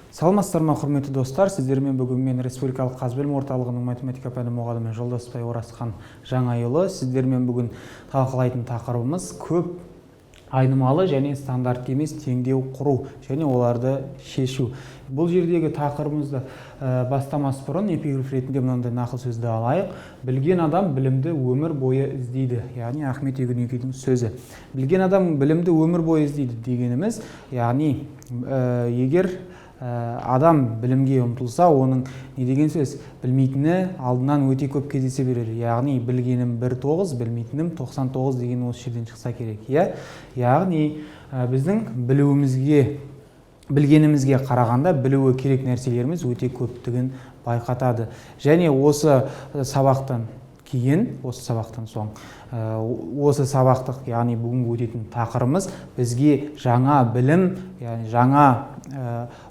Саламатсыздар ма, құрметті достар! Сіздермен бүгін мен, Республикалық Қазбілім орталығының математика пәні мұғалімі Жолдасбай Оразхан Жаңайұлы. Сіздермен бүгін талқылайтын тақырыбымыз: көп айнымалы және стандартты емес теңдеу құру және оларды шешу. Бұл жердегі тақырыбымызды бастамас бұрын эпиграф ретінде мынандай нақыл сөзді алайық: «Білген адам білімді өмір бойы іздейді», яғни Ахмет Йүгінекидің сөзі. Білген адам білімді өмір бойы іздейді дегеніміз, яғни егер адам білімге ұмтылса, оның не деген сөз, білмейтіні алдынан өте көп кездесе береді. Яғни «білгенім бір тоғыз, білмейтінім 99» деген осы жерден шықса керек, иә. Яғни біздің білуімізге, білгенімізге қарағанда білуі керек нәрселеріміз өте көптігін байқатады. Және осы сабақтан кейін, осы сабақтан соң, осы сабақтық, яғни бүгінгі өтетін тақырыбымыз бізге жаңа білім, яғни жаңа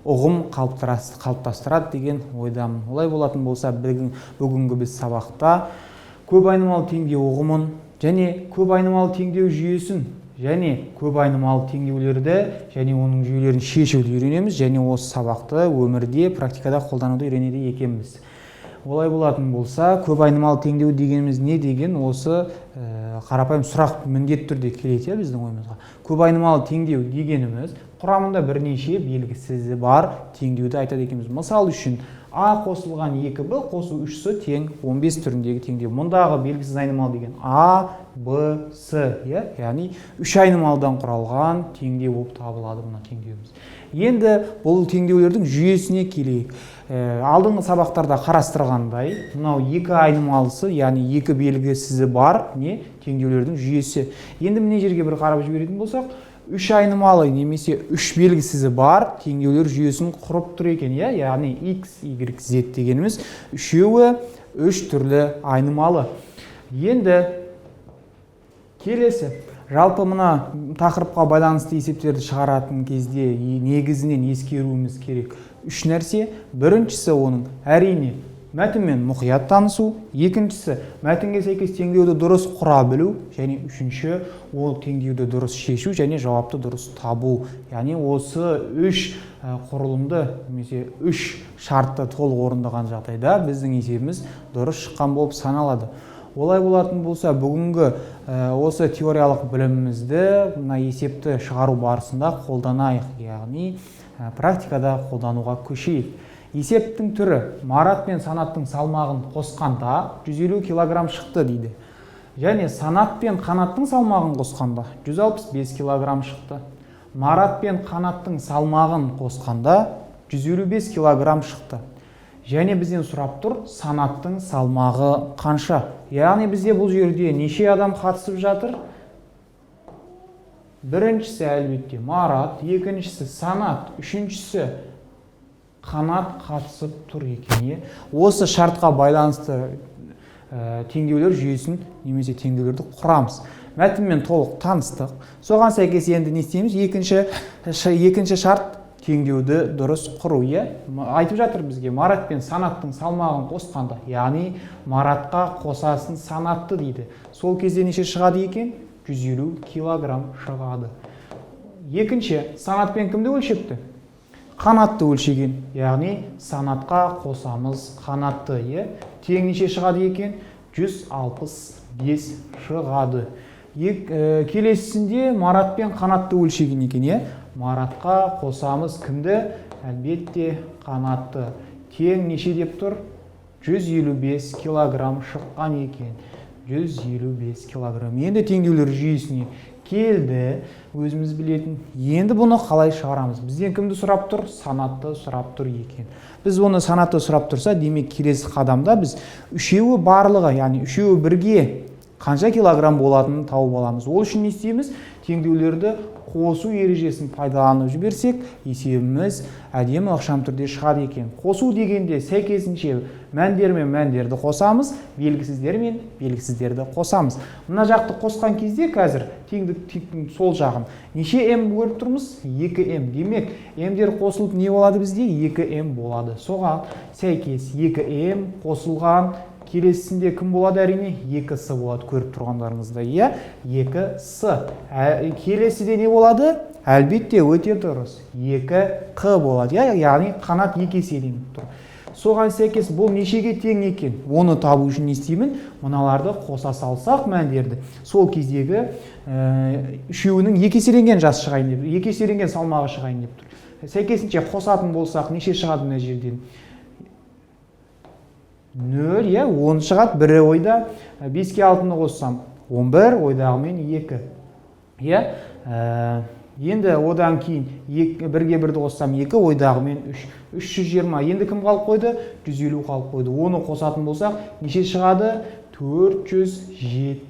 ұғым қалыптастырады деген ойдамын. Олай болатын болса, бүгінгі біз сабақта көп айнымалы теңдеу ұғымын және көп айнымалы теңдеу жүйесін және көп айнымалы теңдеулерді және оның жүйелерін шешуді үйренеміз және осы сабақты өмірде, практикада қолдануды үйренеді екенбіз. Олай болатын болса, көп айнымалы теңдеу дегеніміз не деген осы қарапайым сұрақ міндетті түрде келеді, иә, біздің ойымызға. Көп айнымалы теңдеу дегеніміз құрамында бірнеше белгісізі бар теңдеуді айтады екенбіз. Мысал үшін, а қосылған 2б қосу 3с тең 15 түріндегі теңдеу. Мұндағы белгісіз айнымалы деген а, б, с, иә, яғни үш айнымалыдан құралған теңдеу болып табылады мына теңдеуіміз. Енді бұл теңдеулердің жүйесіне келейік. Алдыңғы сабақтарда қарастырғандай, мынау екі айнымалысы, яғни екі белгісізі бар не теңдеулердің жүйесі. Енді мына жерге бір қарап жіберетін болсақ, үш айнымалы немесе үш белгісізі бар теңдеулер жүйесін құрып тұр екен, иә. Яғни x, y, z дегеніміз үшеуі үш түрлі айнымалы. Енді келесі, жалпы мына тақырыпқа байланысты есептерді шығаратын кезде негізінен ескеруіміз керек үш нәрсе. Біріншісі, оның, әрине, мәтінмен мұқият танысу, екіншісі, мәтінге сәйкес теңдеуді дұрыс құра білу және үшінші, ол теңдеуді дұрыс шешу және жауапты дұрыс табу. Яғни осы үш құрылымды немесе үш шартты толық орындаған жағдайда біздің есебіміз дұрыс шыққан болып саналады. Олай болатын болса, бүгінгі осы теориялық білімімізді мына есепті шығару барысында қолданайық, яғни практикада қолдануға көшейік. Есептің түрі: Марат пен Санаттың салмағын қосқанда 150 килограмм шықты дейді және Санат пен Қанаттың салмағын қосқанда 165 килограмм шықты. Марат пен Қанаттың салмағын қосқанда 155 килограмм шықты және бізден сұрап тұр: Санаттың салмағы қанша? Яғни бізде бұл жерде неше адам қатысып жатыр? Біріншісі, әлбетте, Марат, екіншісі Санат, үшіншісі Қанат қатысып тұр екен, иә. Осы шартқа байланысты теңдеулер жүйесін немесе теңдеулерді құрамыз. Мәтінмен толық таныстық, соған сәйкес енді не істейміз? Екінші шарт: теңдеуді дұрыс құру, иә. Айтып жатыр бізге: Марат пен Санаттың салмағын қосқанда, яғни Маратқа қосасын Санатты дейді. Сол кезде неше шығады екен? 150 килограмм шығады. Екінші, Санатпен кімді өлшепті? Қанатты өлшеген, яғни Санатқа қосамыз Қанатты, иә. Тең неше шығады екен? 165 шығады. Келесісінде Марат пен Қанатты өлшеген екен, иә. Маратқа қосамыз кімді? Әлбетте, Қанатты. Тең неше деп тұр? 155 килограмм шыққан екен, 155 килограмм. Енді теңдеулер жүйесіне келді, өзіміз білетін. Енді бұны қалай шығарамыз? Бізден кімді сұрап тұр? Санатты сұрап тұр екен. Біз оны, Санатты сұрап тұрса, демек, келесі қадамда біз үшеуі барлығы, яғни үшеуі бірге қанша килограмм болатынын тауып аламыз. Ол үшін не істейміз? Теңдеулерді қосу ережесін пайдаланып жіберсек, есебіміз әдемі, ықшам түрде шығады екен. Қосу дегенде сәйкесінше мәндер мен мәндерді қосамыз, белгісіздер мен белгісіздерді қосамыз. Мына жақты қосқан кезде, қазір теңдіктің сол жағын неше м көріп тұрмыз? 2 м. Демек, мдер қосылып не болады бізде? 2 м болады. Соған сәйкес 2 м қосылған келесісінде кім болады? Әрине, 2 с болады, көріп тұрғандарыңыздай, иә, 2 с. Келесіде не болады? Әлбетте, өте дұрыс. 2Қ болады, яғни қанат 2 еселеніп тұр. Соған сәйкес бұл нешеге тең екен? Оны табу үшін не істеймін? Мыналарды қоса салсақ мәндерді. Сол кездегі үшеуінің 2 еселенген жасы шығайын деп, 2 еселенген салмағы шығайын деп тұр. Сәйкесінше қосатын болсақ, неше шығады мына жерден? 0, иә, 10 шығады, бірі ойда. 5-ке 6-ны қоссам, 11, ойдағымен 2. Иә, енді одан кейін 1-ге 1-ді қоссам 2, ойдағымен 3. 320. Енді кім қалып қойды? 150 қалып қойды. Оны қосатын болсақ, неше шығады? 470.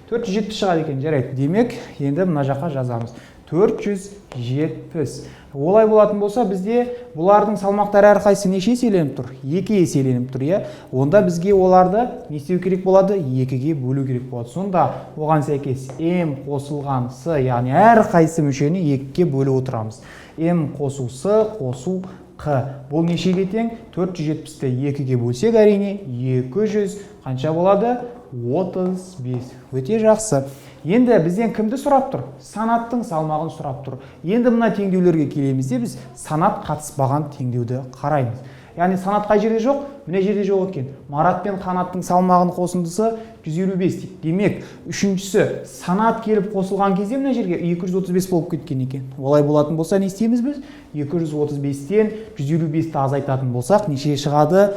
470 шығады екен, жарайды. Демек, енді мына жаққа жазамыз. 470. Олай болатын болса, бізде бұлардың салмақтары әрқайсысы неше еселеніп тұр? 2 еселеніп тұр, иә? Онда бізге оларды не істеу керек болады? 2-ге бөлу керек болады. Сонда оған сәйкес М қосылған С, яғни әрқайсы мүшені 2-ге бөліп отырамыз. М қосу С қосу Қ. Бұл нешеге тең? 470-ті 2-ге бөлсек, әрине, 200 қанша болады? 35. Өте жақсы. Енді бізден кімді сұрап тұр? Санаттың салмағын сұрап тұр. Енді мына теңдеулерге келеміз де, біз санат қатыспаған теңдеуді қараймыз. Яғни санат қай жерде жоқ? Мына жерде жоқ екен. Марат пен Қанаттың салмағының қосындысы 155 дейді. Демек, үшіншісі санат келіп қосылған кезде мына жерге 235 болып кеткен екен. Олай болатын болса, не істейміз біз? 235-тен 155-ті азайтатын болсақ, неше шығады?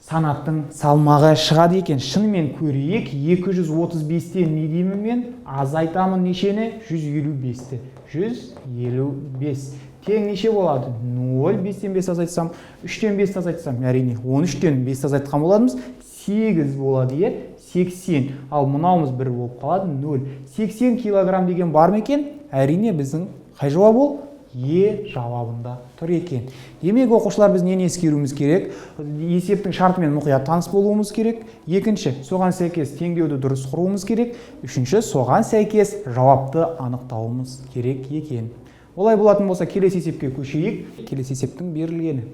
Санаттың салмағы шығады екен. Шынымен көрейік, 235-тен не деймін мен? Азайтамын нешені? 155-ті. 155. Тең неше болады? 0, 5-тен 5 азайтсам, 3-тен 5 азайтсам, әрине, 13-тен 5 азайтқан боламыз, 8 болады, иә? 80. Ал мынауымыз 1 болып қалады, 0. 80 килограмм деген бар ма екен? Әрине, біздің қай жауап ол? Е жауабында тұр екен. Демек, оқушылар, біз нені ескеруіміз керек? Есептің шартымен мұқият таныс болуымыз керек. Екінші, соған сәйкес теңдеуді дұрыс құруымыз керек. Үшінші, соған сәйкес жауапты анықтауымыз керек екен. Олай болатын болса, келесі есепке көшейік. Келесі есептің берілгені.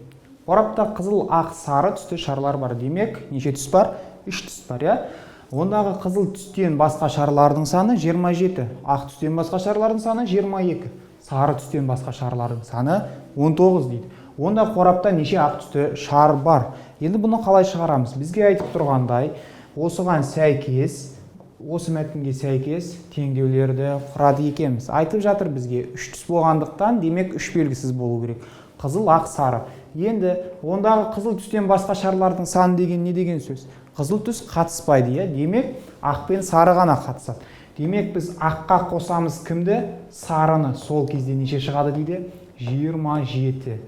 Қорапта қызыл, ақ, сары түсті шарлар бар. Демек, неше түс бар? 3 түс бар, иә? Ондағы қызыл түстен басқа шарлардың саны 27, ақ түстен басқа шарлардың саны 22, сары түстен басқа шарлардың саны 19 дейді. Онда қорапта неше ақ түсті шар бар? Енді бұны қалай шығарамыз? Бізге айтып тұрғандай, осыған сәйкес, осы мәтінге сәйкес теңдеулерді құрады екенбіз. Айтып жатыр бізге 3 түс болғандықтан, демек 3 белгісіз болу керек. Қызыл, ақ, сары. Енді ондағы қызыл түстен басқа шарлардың саны деген не деген сөз? Қызыл түс қатыспайды, иә? Демек, ақ пен сары ғана қатысады. Демек, біз аққа қосамыз кімді? Сарыны. Сол кезде неше шығады дейді? 27.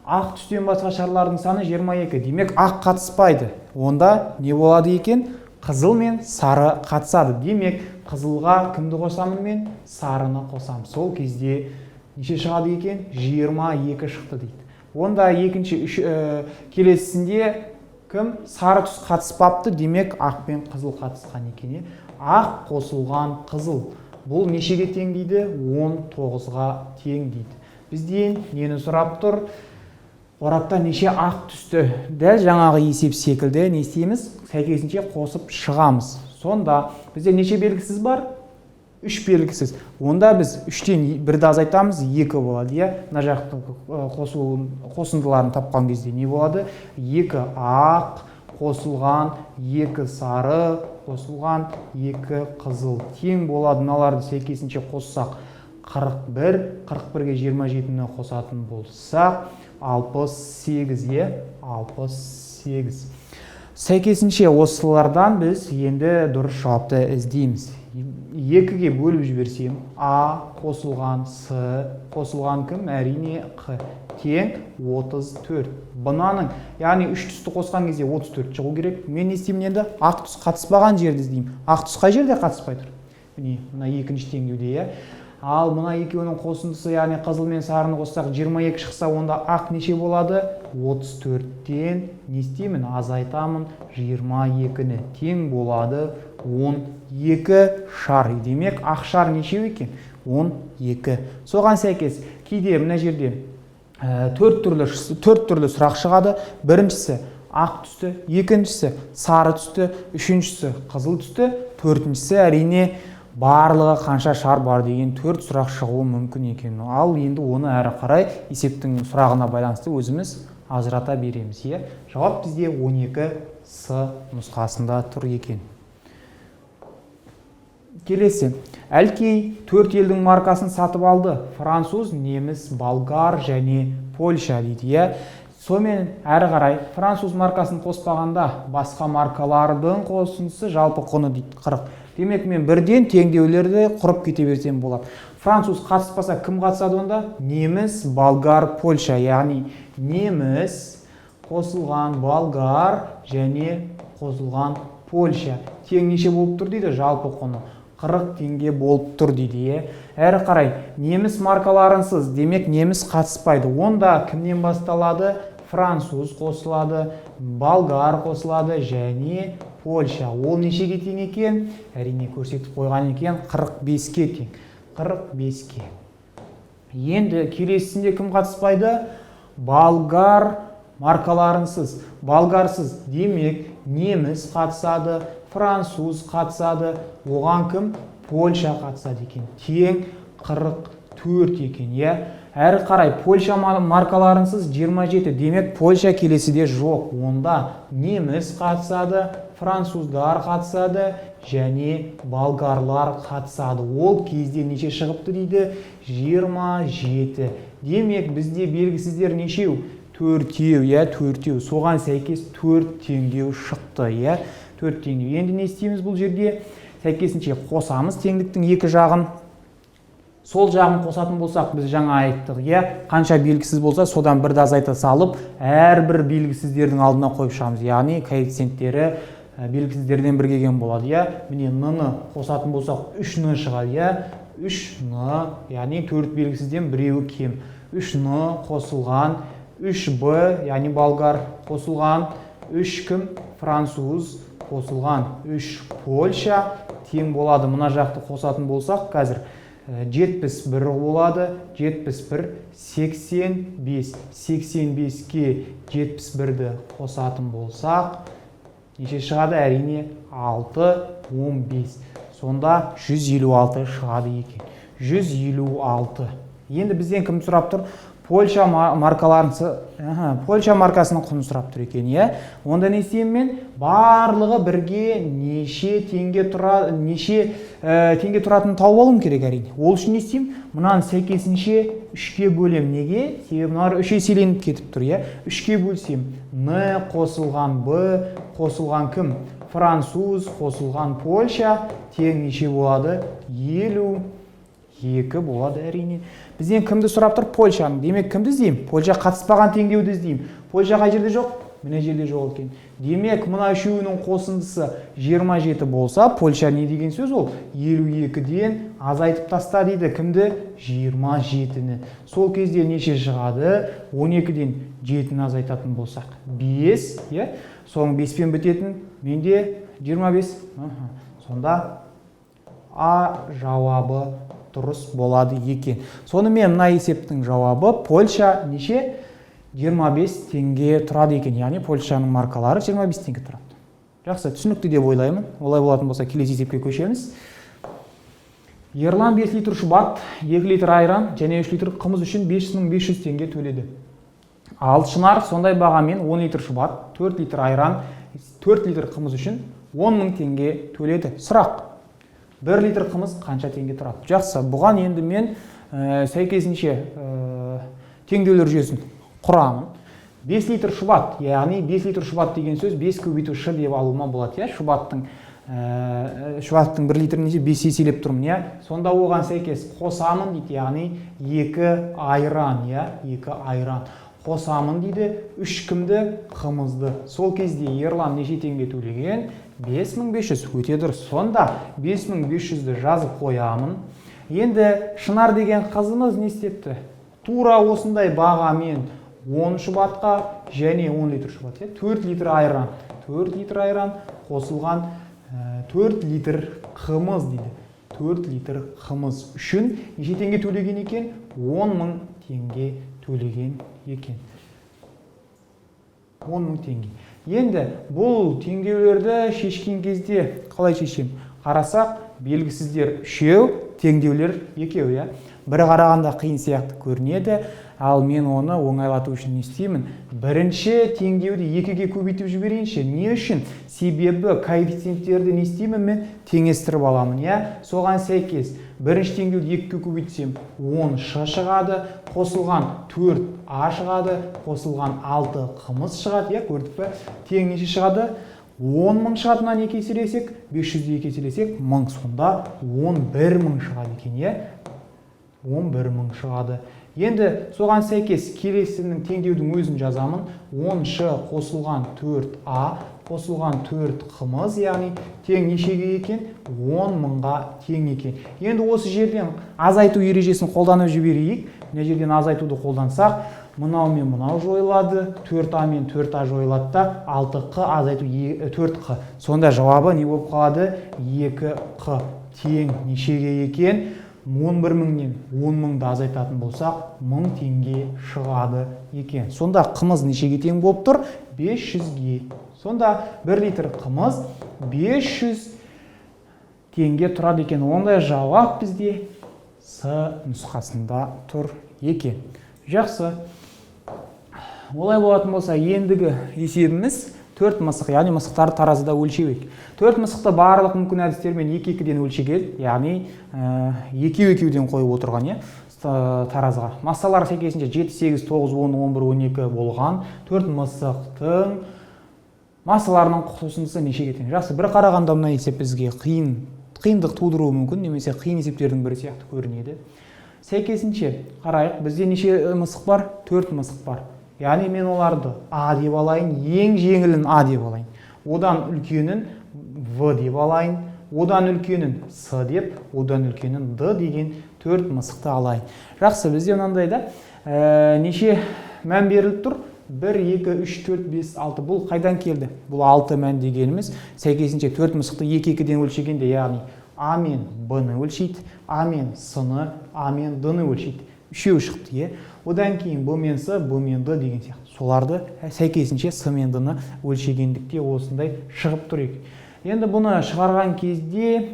Ақ түстен басқа шарлардың саны 22. Демек, ақ қатыспайды. Онда не болады екен? Қызыл мен сары қатысады. Демек, қызылға кімді қосамын мен? Сарыны қосамын. Сол кезде неше шығады екен? 22 шықты дейді. Онда екінші келесісінде кім? Сары түс қатыспапты, демек ақ пен қызыл қатысқан екен. Ақ қосылған қызыл. Бұл нешеге тең дейді? 19-ға тең дейді. Бізден нені сұрап тұр? Қорапта неше ақ түсті? Дәл жаңағы есеп секілді не істейміз? Сәйкесінше қосып шығамыз. Сонда бізде неше белгісіз бар? 3 белгісіз. Онда біз 3-тен 1-ді азайтамыз, 2 болады, иә? Мына жақтың қосындыларын тапқан кезде не болады? 2 ақ қосылған 2 сары қосылған 2 қызыл тең болады. Мыналарды сәйкесінше қоссақ 41, 41-ге 27-ні қосатын болсақ 68, иә? 68. Сәйкесінше осылардан біз енді дұрыс жауапты іздейміз. 2-ге бөліп жіберсем, А қосылған С қосылған кім? Әрине, Қ тең 34. Бұнаның, яғни 3 түсті қосқан кезде 34 шығу керек. Мен не істеймін енді? Ақ түс қатыспаған жерді іздеймін. Ақ түс қай жерде қатыспай тұр? Міне, мына екінші теңдеуде, иә? Ал мына екеуінің қосындысы, яғни қызыл мен сарыны қоссақ 22 шықса, онда ақ неше болады? 34-тен не істеймін? Азайтамын 22-ні. Тең болады 12 шар. Демек, ақ шар нешеу екен? 12. Соған сәйкес кейде мына жерде төрт түрлі сұрақ шығады. Біріншісі ақ түсті, екіншісі сары түсті, үшіншісі қызыл түсті, төртіншісі әрине Барлығы қанша шар бар деген 4 сұрақ шығуы мүмкін екен. Ал енді оны әрі қарай есептің сұрағына байланысты өзіміз ажырата береміз. Иә? Жауап бізде 12 С нұсқасында тұр екен. Келесі. Әлкей 4 елдің маркасын сатып алды. Француз, неміс, болгар және Польша дейді. Иә? Сонымен әрі қарай француз маркасын қоспағанда басқа маркалардың қосындысы жалпы құны дейді 40. Демек, мен бірден теңдеулерді құрып кете берсем болады. Француз қатыспаса кім қатысады онда? Неміс, болгар, Польша. Яғни неміс қосылған болгар және қосылған Польша. Тең неше болып тұр дейді? Жалпы құны 40 теңге болып тұр дейді. Иә? Әрі қарай неміс маркаларынсыз, демек неміс қатыспайды. Онда кімнен басталады? Француз қосылады, болгар қосылады және Польша. Ол нешеге тең екен? Әрине көрсетіп қойған екен, 45-ке тең. 45-ке. Енді келесісінде кім қатыспайды? Болгар маркаларынсыз. Болгарсыз, демек неміс қатысады, француз қатысады, оған кім? Польша қатысады екен. Тең 44 екен, иә? Әрі қарай Польша маркаларынсыз 27, демек Польша келесіде жоқ. Онда неміс қатысады, француздар қатысады және болгарлар қатысады. Ол кезде неше шығыпты дейді? 27. Демек бізде белгісіздер нешеу? Төртеу, иә, төртеу. Соған сәйкес 4 теңдеу шықты, иә, 4 теңдеу. Енді не істейміз бұл жерде? Сәйкесінше қосамыз теңдіктің екі жағын. Сол жағын қосатын болсақ, біз жаңа айттық, иә, қанша белгісіз болса, содан бірді азайта салып, әрбір белгісіздердің алдына қойып шығамыз. Яғни коэффициенттері белгісіздерден бірге кем болады, иә. Міне, н-ны қосатын болсақ, 3 н шығады, иә. 3 н, яғни 4 белгісізден біреуі кем. 3 н қосылған 3б, яғни болгар, қосылған 3 кім? Француз, қосылған 3 Польша тең болады. Мына жақты қосатын болсақ, қазір 71 болады, 71, 85. 85-ке 71-ді қосатын болсақ, неше шығады? Әрине, 6, 15. Сонда 156 шығады екен. 156. Енді бізден кім сұрап тұр? Польша маркаларын, Польша маркасының құнын сұрап тұр екен, иә? Онда не істеймін мен? Барлығы бірге неше теңге тұра, неше теңге тұратынын тауып алуым керек әрине. Ол үшін не істеймін? Мынаны сәйкесінше 3-ке бөлемін. Неге? Себебі мыналар 3 еселеніп кетіп тұр, иә? 3-ке бөлсем, Н қосылған Б қосылған кім? Француз қосылған Польша тең неше болады? 52 болады әрине. Бізден кімді сұрап тұр? Польшаны. Демек, кімді іздеймін? Польша қатыспаған теңдеуді іздеймін. Польша қай жерде жоқ? Мына жерде жоқ екен. Демек, мына үшеуінің қосындысы 27 болса, Польша не деген сөз ол? 52-ден азайтып таста дейді. Кімді? 27-ні. Сол кезде неше шығады? 12-ден 7-ні азайтатын болсақ, 5, иә? Соң 5-пен бітетін менде 25. Сонда А жауабы дұрыс болады екен. Сонымен мына есептің жауабы Польша неше? 25 теңге тұрады екен. Яғни Польшаның маркалары 25 теңге тұрады. Жақсы, түсінікті деп ойлаймын. Олай болатын болса, келесі есепке көшеміз. Ерлан 5 литр шұбат, 2 литр айран және 3 литр қымыз үшін 5500 теңге төледі. Ал Шынар сондай бағамен 10 литр шұбат, 4 литр айран, 4 литр қымыз үшін 10 000 теңге төледі. Сұрақ: 1 литр қымыз қанша теңге тұрады? Жақсы, бұған енді мен сәйкесінше теңдеулер жүйесін құрамын. 5 литр шұбат, яғни 5 литр шұбат деген сөз 5 көбейту ш деп алуыма болады, иә? Шұбаттың 1 литрін неше? 5 еселеп тұрмын, иә? Сонда оған сәйкес қосамын дейді, яғни 2 айран, иә? 2 айран қосамын дейді, 3 кімді? Қымызды. Сол кезде Ерлан неше теңге төлеген? 5500. Өте дұрыс. Сонда 5500-ді жазып қоямын. Енді Шынар деген қызымыз не істепті? Тура осындай бағамен 10 шұбатқа және 10 литр шұбат, иә? 4 литр айран, 4 литр айран қосылған 4 литр қымыз дейді. 4 литр қымыз үшін неше теңге төлеген екен? 10 мың теңге төлеген екен. 10 мың теңге. Енді бұл теңдеулерді шешкен кезде қалай шешем? Қарасақ, Белгісіздер 3, теңдеулер 2, иә. Бір қарағанда қиын сияқты көрінеді, ал мен оны оңайлату үшін не істеймін? Бірінші теңдеуді 2-ге көбейтіп жіберейінші. Не үшін? Себебі коэффициенттерді не істеймін мен? Теңестіріп аламын, иә. Соған сәйкес бірінші теңдеуді 2-ге көбейтсем 10 ш шығады, қосылған 4 а шығады, қосылған 6 қымыз шығады, иә, көрдік пе? Тең неше шығады? 10 мың шығады, мынаны 2 еселесек, 500-ді 2 еселесек 1000, сонда 11 мың шығады екен, иә. 11 мың шығады. Енді соған сәйкес келесінің теңдеудің өзін жазамын. 10 ш қосылған 4 а қосылған 4 қымыз, яғни тең нешеге екен? 10 мыңға тең екен. Енді осы жерден азайту ережесін қолданып жіберейік. Мына жерден азайтуды қолдансақ, мынау мен мынау жойылады, 4а мен 4а жойылады да, 6қ азайту 4қ. Сонда жауабы не болып қалады? 2қ тең нешеге екен? 11 мыңнен 10 мыңды азайтатын болсақ, 1000 теңге шығады екен. Сонда қымыз нешеге тең болып тұр? 500-ге. Сонда 1 литр қымыз 500 теңге тұрады екен. Ондай жауап бізде С нұсқасында тұр екен. Жақсы. Олай болатын болса, ендігі есебіміз 4 мысық, яғни мысықтарды таразыда өлшеу. 4 мысықты барлық мүмкін әдістермен 2-2-ден өлшеген, яғни 2-2-ден қойып отырған, иә, таразыға. Массалар сәйкесінше 7, 8, 9, 10, 11, 12 болған. 4 мысықтың массаларының қосындысы нешеге тең? Жақсы, бір қарағанда мына есеп бізге қиындық тудыруы мүмкін, немесе қиын есептердің бірі сияқты көрінеді. Сәйкесінше қарайық, бізде неше мысық бар? 4 мысық бар. Яғни мен оларды А деп алайын, ең жеңілін А деп алайын. Одан үлкенін В деп алайын, одан үлкенін С деп, одан үлкенін Д деген 4 мысықты алайын. Жақсы, бізде мынандай да, неше мән беріліп тұр? 1, 2, 3, 4, 5, 6. Бұл қайдан келді? Бұл 6 мән дегеніміз сәйкесінше 4 мысықты 2-2-ден өлшегенде, яғни А мен Б-ны өлшейді, А мен С-ны, А мен Д-ны өлшейді. Үшеуі шықты, иә. Одан кейін Б мен С, Б мен Д деген сияқты. Соларды сәйкесінше С мен Д-ны өлшегендікте осындай шығып тұр екен. Енді бұны шығарған кезде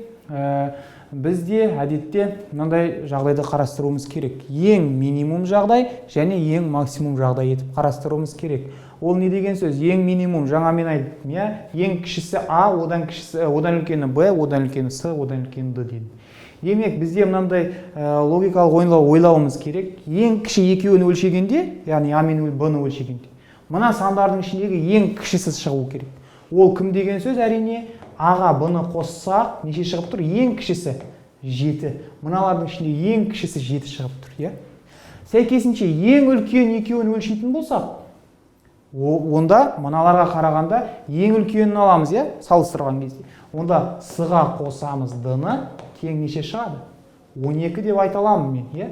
бізде әдетте мынандай жағдайды қарастыруымыз керек. Ең минимум жағдай және ең максимум жағдай етіп қарастыруымыз керек. Ол не деген сөз? Ең минимум, жаңа мен айттым, иә? Ең кішісі А, одан кішісі, одан үлкені Б, одан үлкені С, одан үлкені Д дедім. Демек, бізде мынандай логикалық ойлауымыз керек. Ең кіші екеуін өлшегенде, яғни А мен Б-ны өлшегенде, мына сандардың ішіндегі ең кішісі шығу керек. Ол кім деген сөз? Әрине, А-ға Б-ны қоссақ, неше шығып тұр? Ең кішісі 7. Мыналардың ішінде ең кішісі 7 шығып тұр, иә? Сәйкесінше ең үлкен екеуін өлшейтін болсақ, онда мыналарға қарағанда ең үлкенін аламыз, иә, салыстырған кезде. Онда С-ға қосамыз Д-ны, тең неше шығады? 12 деп айта аламын мен, иә?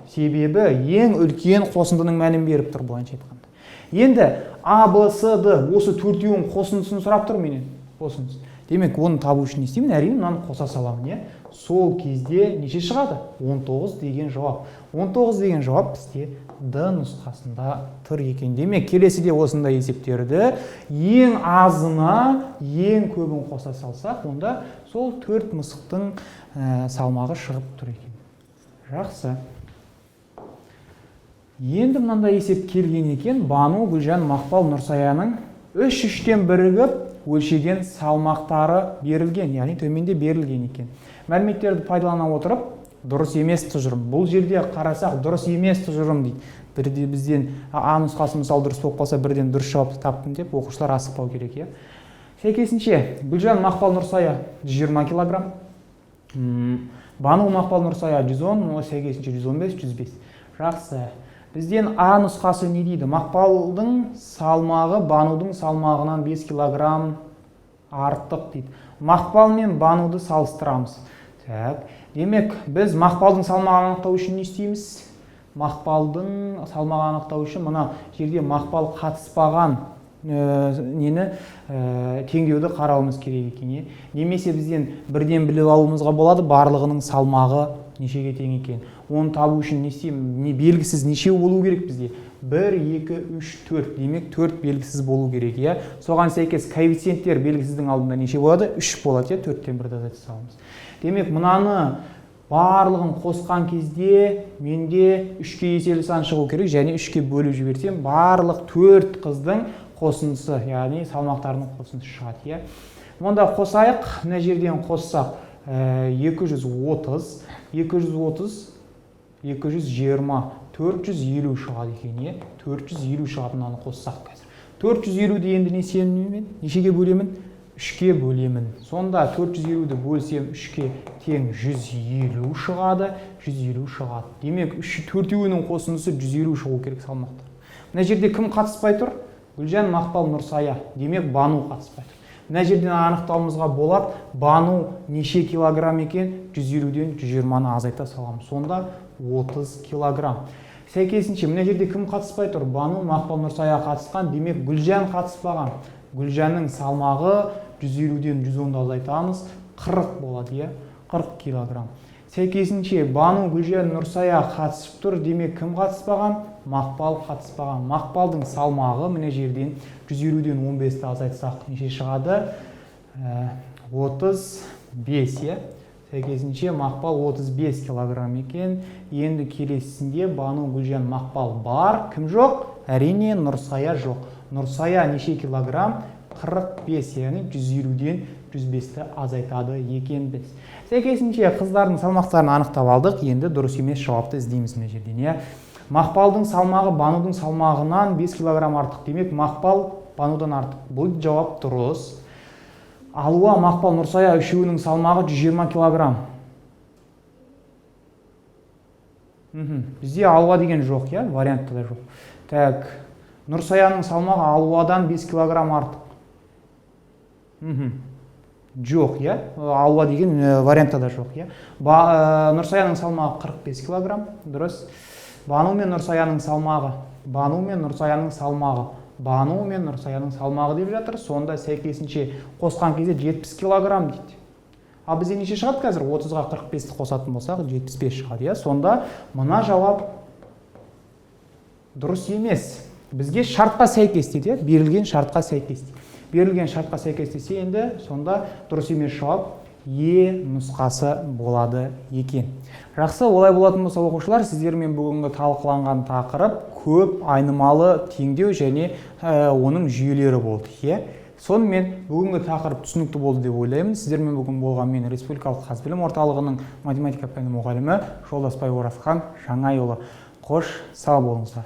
Себебі ең үлкен қосындының мәнін беріп тұр, былайынша айтқанда. Енді А, Б, С, Д осы төртеуінің қосындысын сұрап тұр менен. Қосындысы. Демек, оны табу үшін не істеймін? Әрине, мынаны қоса саламын, иә? Сол кезде неше шығады? 19 деген жауап. 19 деген жауап бізде Д нұсқасында тұр екен. Демек, келесіде осындай есептерді ең азына ең көбін қоса салсақ, онда сол 4 мысықтың салмағы шығып тұр екен. Жақсы. Енді мынандай есеп келген екен. Бану, Гүлжан, Мақпал, Нұрсаяның үш-үштен бірігіп өлшеген салмақтары берілген, яғни төменде берілген екен. Мәліметтерді пайдалана отырып, дұрыс емес тұжырым. Бұл жерде қарасақ, дұрыс емес тұжырым дейді. Бірде бізден А нұсқасы мысалы дұрыс болып қалса, бірден дұрыс жауапты таптым деп оқушылар асықпау керек, иә. Сәйкесінше Гүлжан, Мақпал, Нұрсая 120 килограмм, Бану, Мақпал, Нұрсая 110, сәйкесінше 115, 105. Жақсы. Бізден А нұсқасы не дейді? Мақпалдың салмағы Банудың салмағынан 5 килограмм артық дейді. Мақпал мен Бануды салыстырамыз. Так. Демек, біз Мақпалдың салмағын анықтау үшін не істейміз? Мақпалдың салмағын анықтау үшін мына жерде Мақпал қатыспаған нені теңдеуді қарауымыз керек екен, е? Немесе бізден бірден біліп алуымызға болады барлығының салмағы нешеге тең екен. Оны табу үшін не істеймін? Не белгісіз нешеу болу керек бізде? 1, 2, 3, 4. Демек 4 белгісіз болу керек, иә. Соған сәйкес коэффициенттер белгісіздің алдында неше болады? 3 болады, иә. 4-тен 1-ді азайта саламыз. Демек, мынаны барлығын қосқан кезде менде 3-ке еселі сан шығу керек, және 3-ке бөліп жіберсем, барлық 4 қыздың қосындысы, яғни салмақтарының қосындысы шығады, иә. Мұнда қосайық, мына жерден қоссақ, 230, 230, 220, 450 шығады екен, иә. 450 шығады мынаны қоссақ қазір. 450-ді енді не істеймін мен? Нешеге бөлемін? 3-ке бөлемін. Сонда 450-ді бөлсем 3-ке тең 150 шығады, 150 шығады. Демек, төртеуінің қосындысы 150 шығу керек салмақтар. Мына жерде кім қатыспай тұр? Гүлжан, Мақпал, Нұрсая. Демек, Бану қатыспай тұр. Мына жерден анықтауымызға болады, Бану неше килограмм екен? 150-ден 120-ны азайта саламыз. Сонда 30 килограмм. Сәйкесінше, мына жерде кім қатыспай тұр? Бану, Мақпал, Нұрсая қатысқан. Демек, Гүлжан қатыспаған. Гүлжанның салмағы 150-ден 110-ды азайтамыз, 40 болады, иә? 40 килограмм. Сәйкесінше, Бану, Гүлжан, Нұрсая қатысып тұр. Демек, кім қатыспаған? Мақпал қатыспаған. Мақпалдың салмағы мына жерден 150-ден 15-ті азайтсақ неше шығады? 35, иә? Сәйкесінше, Мақпал 35 килограмм екен. Енді келесісінде Бану, Гүлжан, Мақпал бар. Кім жоқ? Әрине, Нұрсая жоқ. Нұрсая неше килограмм? 45, яғни 150-ден 105-ті азайтады екенбіз. Сәйкесінше, қыздардың салмақтарын анықтап алдық. Енді дұрыс емес жауапты іздейміз мына жерден, иә. Мақпалдың салмағы Банудың салмағынан 5 килограмм артық. Демек, Мақпал Банудан артық. Бұл жауап дұрыс. Алуа, Мақпал, Нұрсая үшеуінің салмағы 120 килограмм. Бізде Алуа деген жоқ, иә, вариантта да жоқ. Так, Нұрсаяның салмағы Алуадан 5 килограмм артық. Жоқ, иә, Алуа деген вариантта да жоқ, иә. Нұрсаяның салмағы 45 килограмм, дұрыс. Бану мен Нұрсаяның салмағы, Бану мен Нұрсаяның салмағы, Бану мен Нұрсаяның салмағы деп жатыр. Сонда сәйкесінше қосқан кезде 70 килограмм дейді. Ал бізде неше шығады қазір? 30-ға 45-ті қосатын болсақ, 75 шығады, иә. Сонда мына жауап дұрыс емес. Бізге шартқа сәйкес дейді, иә, берілген шартқа сәйкес дейді. Берілген шартқа сәйкес десе, енді сонда дұрыс емес жауап Е нұсқасы болады екен. Жақсы, олай болатын болса, оқушылар, сіздермен бүгінгі талқыланған тақырып көп айнымалы теңдеу және оның жүйелері болды, иә. Сонымен бүгінгі тақырып түсінікті болды деп ойлаймын. Сіздермен бүгін болған мен, Республикалық қазбілім орталығының математика пәні мұғалімі Жолдасбай Оразхан Жаңайұлы. Қош, сау болыңыздар.